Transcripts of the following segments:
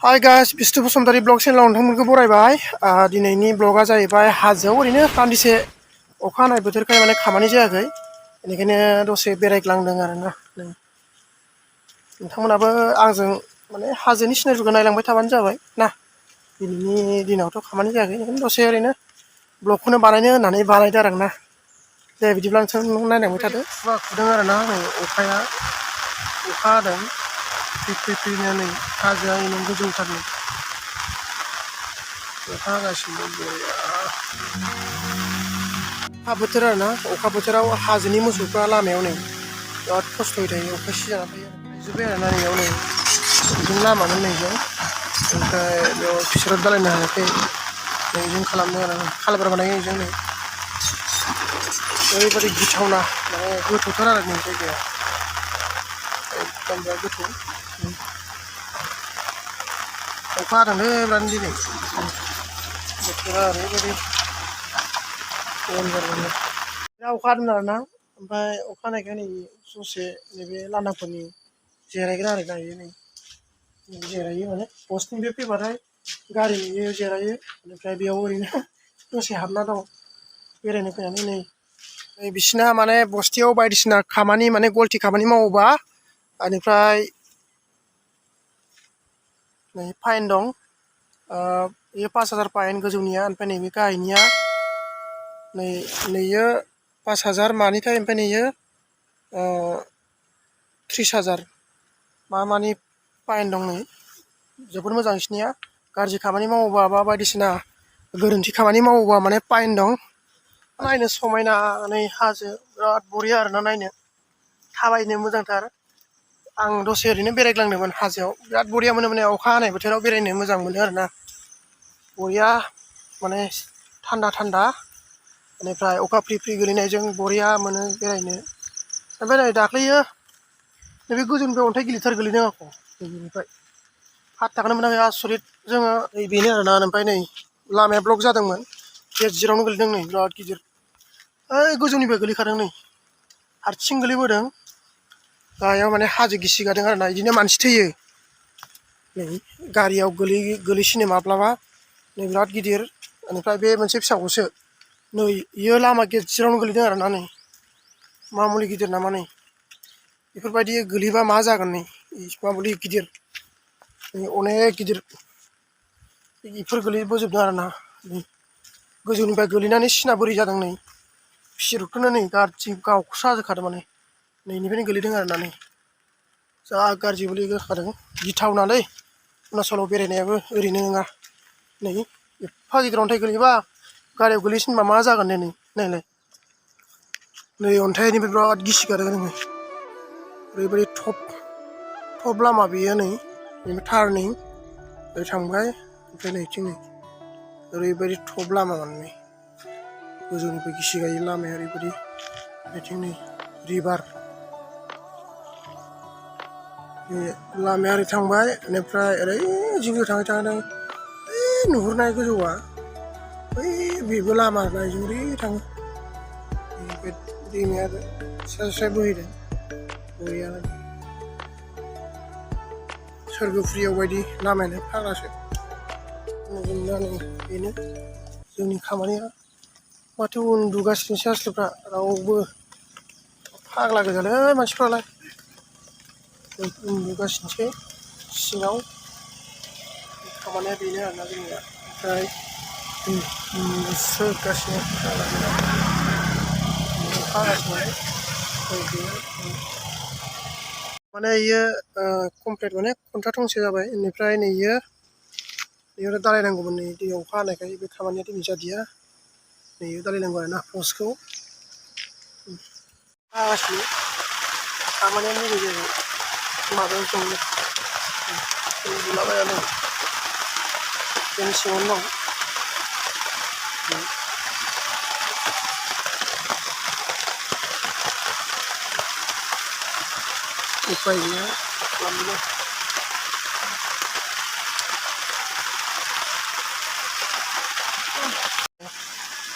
हाय guys Bistu Basumatary blog चेनेलाव नोंथांमोनखौ बरायबाय। दिनैनि ब्लगा जाहैबाय हाजोआव ओरैनो दान्दिसे अखा हानाय बोथोरखाय माने खामानि जायाखै, बेनिखायनो दसे बेरायग्लांदों आरोना। नोंथांमोनाबो आंजों माने हाजोनि सिनारिफोरखौ नायलांबाय थाबानो जाबाय ना। दिनैनि दिनावथ' खामानि जायाखै, ओंखायनो दसे ओरैनो ब्लगखौनो बानायनो होननानै बानायदो आरो ना। दे बिदिब्ला नोंथां नायलांबाय थादो। खुवा खुदों आरोना नै अखा हादों फ्रि फ्रिनो नै हाजोआ ओरैनो गोजौथारनो अखा हागासिनो बरिया। अखा बोथोर आरोना, अखा बोथोराव हाजोनि मोसौफ्रा लामायाव नै बिराद खस्थ'यै थायो, अखा सिजानानै थायो। जोब्बाय आरोना नैयाव नै बिदिनो लामामोन नैजों, ओमफ्राय बेयाव बिसोरो दालायनो हायाखै, नैजों खालामदों आरो खालबार बानायो नैजों नै। ओरैबायदि गिथावना माने गोथौथार आरो नै जायगाया एकदम बिराद गोथौ। अखा हादोंलै बिराद दिनै, बोथोरा ओरैबायदि अखा हादों आरोना, ओमफ्राय अखा हानायखाय नै ससे नैबे लांदांफोरनि जिरायग्रा आरो गायो नै जिरायो माने पस्टनिफ्राय फैबाथाय गारि नुयो जिरायो, बेनिफ्राय बेयाव ओरैनो दसे हाबना दं बेरायनो फैनानै। नै बिसिना माने बस्तियाव बायदिसिना खामानि माने गलथि खामानि मावोबा बेनिफ्राय नै फाइन दं, बेयो 5,000 फाइन गोजौनिया, ओमफ्राय नैबे गाहायनिया नैयो 5,000 मानिथाय, ओमफ्राय नैयो 30,000 मानि फाइन दं। नै जोबोद मोजां बिसिनिया, गाज्रि खामानि मावोबा बा बायदिसिना गोरोन्थि खामानि मावोबा माने फाइन दं। नायनो समायना नै हाजो बिराद बरिया आरोना नायनो, थाबायनो मोजांथार। आं दसे ओरैनो बेरायग्लांदोंमोन हाजोआव, बिराद बरिया मोनो माने अखा हानाय बोथोराव बेरायनो मोजां मोनो आरोना। बरिया माने थान्दा थान्दा, बेनिफ्राय अखा फ्रि फ्रि गोलैनायजों बरिया मोनो बेरायनो। ओमफ्राय नै दाख्लैयो नैबे गोजौनिफ्राय अन्थाइ गिलिरथार गोलैदों आरो बेनिफ्राय फात्ताखौनो मोनाखै, आसरित जोङो नै बेनो आरोना। ओमफ्राय नै लामाया ब्लक जादोंमोन, गेजेरावनो गोलैदों नै बिराद गिदिर, ओइ गोजौनिफ्राय गोलैखादों नै हारसिं गोलैबोदों। गाहायाव माने हाजो गिसिगादों आरोना, बिदिनो मानसि थैयो नै गारियाव गोलैसिनो माब्लाबा, नै बिराद गिदिर। बेनिफ्राय बे मोनसे फिसाखौसो नै इयो लामा गेजेरावनो गोलैदों आरोना। नै मामुलि गिदिर नामा, नै बेफोरबायदि गोलैबा मा जागोन, नै मामुलि गिदिर, नै अनेक गिदिर बेफोर गोलैबोजोबदों आरोना। गोजौनिफ्राय गोलैनानै सिना बोरै जादों, नै फिरखौनो नै गाज्रि गावस्राजोबखादों माने, नैनिफ्रायनो गोलैदों आरोना। नै जा गाज्रि गोलैबोखादों, गिथावनालै अरुणाचलाव बेरायनायाबो ओरैनो नङा। नै एफा गिदिर अन्थाइ गोलैबा गारियाव गोलैसिनबा मा जागोन दे, नै नायलाय नै अन्थाइनिफ्राय बिराद गिसिगादों। नै ओरैबायदि टप लामा बेयो, नै बेनिफ्राय टार्निं ओरै थांबाय, ओमफ्राय नैथिं नै ओरैबायदि टप लामा माने गोजौनिफ्राय गिसिगायो लामाया ओरैबायदि। बेथिं नै रिभार, लामाया ओरै थांबाय, बेनिफ्राय ओरै जिं थाङै थाङै बै नुहुरनाय गोजौआ बै बेबो लामा नायजों ओरै थाङो। बे दैमाया स्राय स्राय बोहैदों बरियानो, सोरगोफुरियाव बायदि लामायानो फाग्लासो। बेनो जोंनि खामानिया, माथो उन्दुगासिनोसो आसोलफ्रा रावबो, फाग्ला गोजालै मानसिफ्रालाय उन्दुगासिनोसै सिङाव। खामानिया बेनो आरोना जोंनिया, ओमफ्राय सोगासिनो माने इयो कमप्लिट माने घन्टा थंसे जाबाय। बेनिफ्राय नैयो बेयावनो दालायनांगौमोन, नै दै अखा हानायखाय बे खामानिया दिनै जादिया। नैयो दालायनांगौ आरोना पस्टखौ हागासिनो, खामानिया मोजां जायाखै माबायाव दं उन्दुलाबायना दं, जोंनि सिङावनो दं। उफाय गैया खालामनो।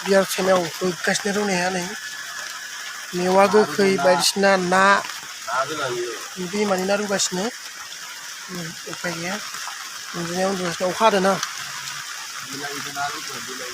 बियार सेनाव होगासिनो दंनाया, नै मेवा गोखै बायदिसिना ना दैमानि ना रुगासिनो, उफाय गैया। उन्दुनाया उन्दुगासिनो अखा हादोंना। बिलाइ होना बिलाइ